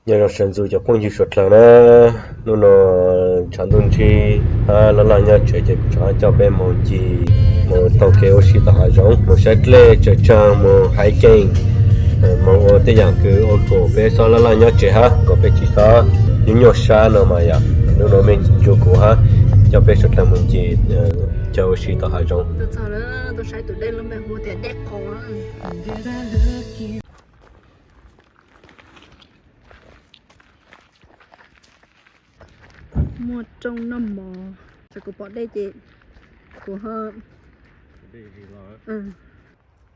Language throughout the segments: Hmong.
Nyob zoo sawv ntxov cov phooj ywg suav dlawg na, hnub no tshav ntuj ntsib hab laj laj nyob tsev ces kuv rov qab coj peb moog ncig moog taug kev ua si tom hav zoov, moog saib dlej, tsaws tsaag, moog hiking, moog ua tej yaam kws ua kom peb xob laj laj nyob tsev hab kom peb tsi xob nyuaj nyuaj sab no mas yom. Hnub no mej nrug kuv hab coj peb suav dlawg moog ncig chaw ua si tom hav zoov. Muaj rooj noj mov, txawm kuv pom dej ces kuv ho,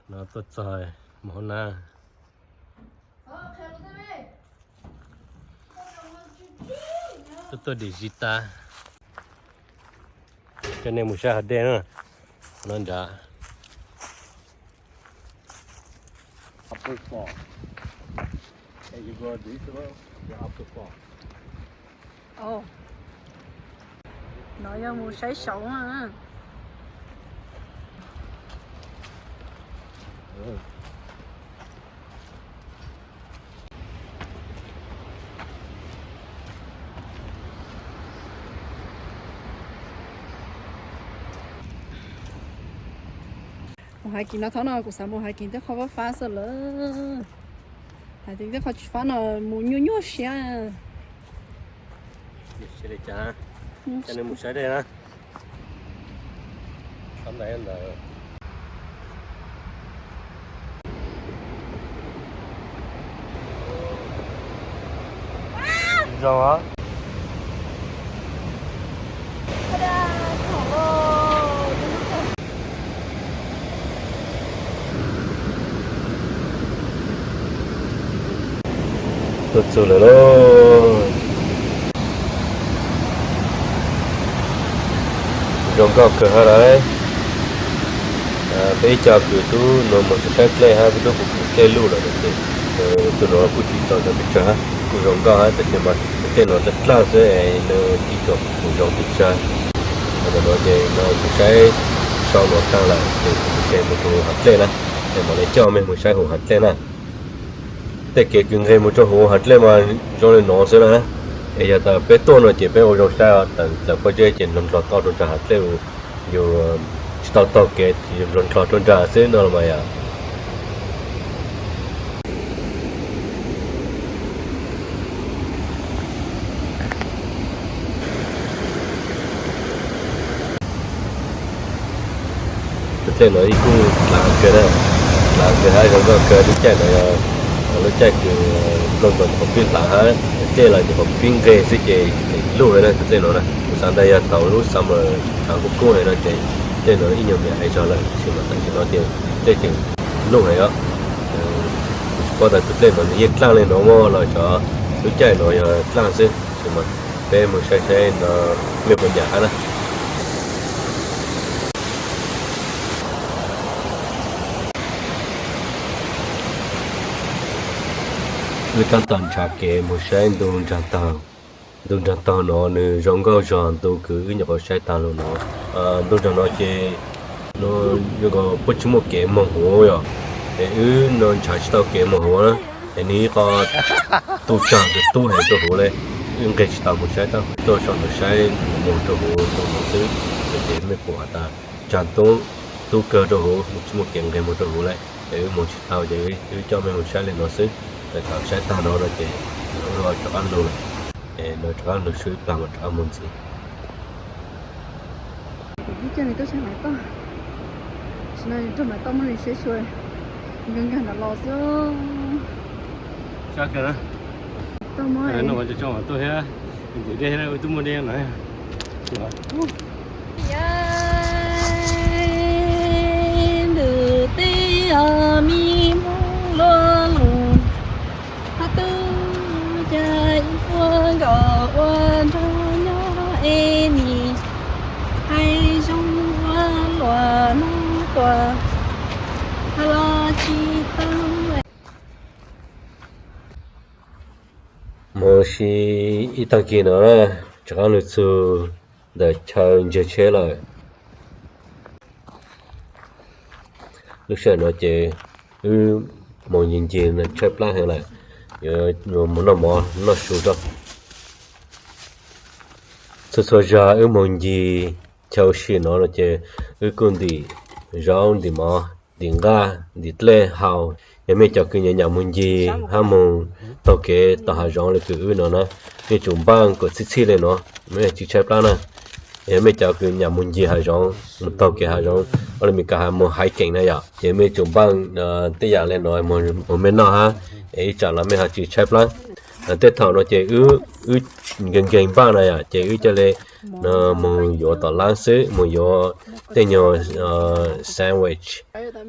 no tuaj txog mus hauv na. Tuaj tuaj dim zis tas, coj nej mus saib hav dej na, no nrad. No yog mus saib saud na. Mus hiking no, thaum no kuv xav mus hiking tej qhov fab fab xwb lawm. Hiking tej qhov tsis fab no mus nyuaj nyuaj siab. Mus saib dej na. Zoo. Tuaj txug lawm lauj. Zoo nkauj kawg hab lauj. Peb ib co kws tub no mus saib dlej hab tub pum dlej luj lawm no ces tug no kuj tsis tau zoo pes tsawg hab, kuj zoo nkauj hab tab sis mas tej no dlaaj dlaaj xwb es nws tsis tau pum zoo pes tsawg. Ntawm no ces no kuv saib sau luas taag lawm ces kuv mus txog rau huv hav dlej na, es mam li coj mej mus saib huv hav dlej na. Tej kev kws nqeg mus rau huv hav dlej mas zoo li no xwb na. Es yog tas peb tuaj no ces peb ua zoo saib, tawm pob zeb ces nrog nrog toj rau nraag hav dlej, yus tsis tau taug kev, nrog nrog rau nraag xwb no los mas yom. Tus dlej no ib kuj hlaav kawg na, hlaav kawg hab zoo nkauj kawg. Lub caij no yog lub caij kws nplooj ntoo nyuam qhuav pib hlaav hab dlej los nyuam qhuab pib nqeg xwb ces luj lawm na tus dlej no na. Kuv xav ntawd yog thaum lub summer tshav kub kub heev no ces dlej no ib nyuag me me zog lawm, tab sis mas tam sim no ces dlej tseem luj heev os. Kuv tsis paub tas tus dlej no nws yeej dlaaj li no mog los xyov lub caij no yog dlaaj xwb, tab sis mas peb mus saib saib no mej puas nyiam hab na. Wb tab tom nrhav kev mus saib ntu nraag taug. Ntu nraag taug no nws zoo nkauj zog ntu kws wb nyuam qhuav saib taag lug no. Ntu nraag no ces no yuav kom puab tsis muaj kev moog huv yom, es wb no nrhav tsis tau kev moog huv na, es nws ib qho tub tsaug kws tub heev rau huv le, wb nqeg tsis tau mus saib, tuaj sau ntawv saib moog rau huv ntu no xwb. Ces mej pum has tas tsaug tub, tub kawg rau huv, tsis muaj kev nqeg moog rau huv le, es wb moog tsis tau ces wb coj mej mus saib li no xwb. Thaum saib taag no no ces wb rov qab lug lawm, es no rov qab lug sub ib plag mas rov qab moog ntxiv. Ib co nws tuaj saib Maiv Toj, tam sim no nws nrog Maiv Toj muaj nws siab xyuas, nkag nkag nrov los xwb. Sab kawg na. Toj muab no mas tso tso mas tuaj thiab, ntxim dej thiab, wb twb muaj dej no. Yav ntug teb os, mi Hmoob luaj lug, hab tub cag ib puag nkaus ua nraug nyob es nim hais zoo ua luam no tuaj hab los tsis tau. Moog si ib taag kis no na, rov qab lug txug ntawm chaw ncaig tsheb lawm. Lub sij hawm no ces wb moog ncig ncig tshaib plab heev lawm, yuav mus noj mov noj su rau. Txhua txhua zaug wb mus ncig chaw ua si no no ces wb kuj ntim zaub ntim mov ntim nqaj ntim dlej haus. Yog mej cov kws nyiam nyiam mus ncig hab mus taug kev tom hav zoov le kws wb no na, mej tsum npaj kom txhij txhij le no, mej tsis tshaib plab na. Yog mej cov kws nyiam mus ncig hav zoov mus taug kev hav zoov, ua le Meskas has mus hiking na yom, ces mej tsum npaj tej yam le no mus mej noj hab, es ib tsam los mej ho tsis tshaib plab. Tej thaum no ces wb nkees nkees npaj na yom, ces wb ca le mus yuav tom lab xwb, mus yuav tej nyuag sandwich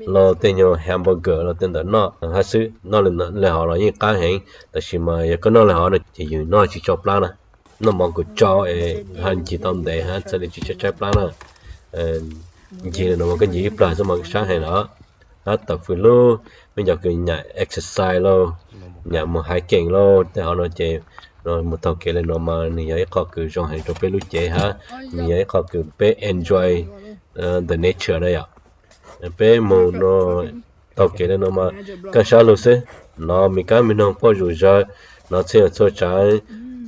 los tej nyuag hamburger los tej ntawd noj hab xwb. Noj le hov los yeej qab heev, tab sis mas yog koj noj le hov no ces yus noj tsis tso plab na. Noj mov kom tsau es ho ncig tau ntev hab thiaj li tsis tshaib tshaib plab na. Ncig le no mas koj ncig ib plag xwb mas koj sab heev lawm. Hab tam fwj lub, mej cov kws nyiam exercise lauj, nyiam mus hiking lauj, tej hov no ces mus taug kev le no mas nws yog ib qho kws zoo heev rau peb lub cev hab nws yog ib qho kws peb enjoy the nature na yom. Peb mus no taug kev le no mas kaj sab lug xwb, no me kab me noog quaj zom zaws, no txhia txhua tsav,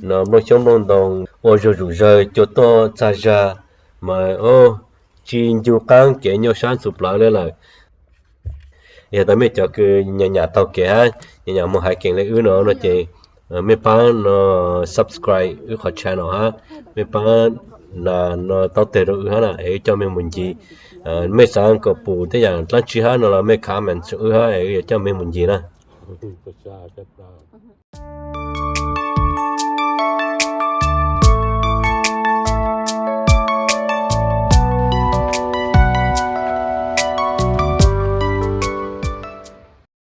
no nplooj xyoob nplooj ntoo ua zuj zus zaws cua tuaj txag zag, mas tsis ncu qaab kev nyuaj sab ntxhov plawv le lawm. Yog tas mej cov kws nyiam nyiam taug kev hab nyiam nyiam mus hiking le wb no no ces mej paab no subscribe wb qhov channel hab mej paab na no tau teg rau wb hab na es wb coj mej mus ncig. Mej xaav kom pum tej yam dlaab tsi hab no los mej comment rau wb hab es wb yuav coj mej mus ncig na.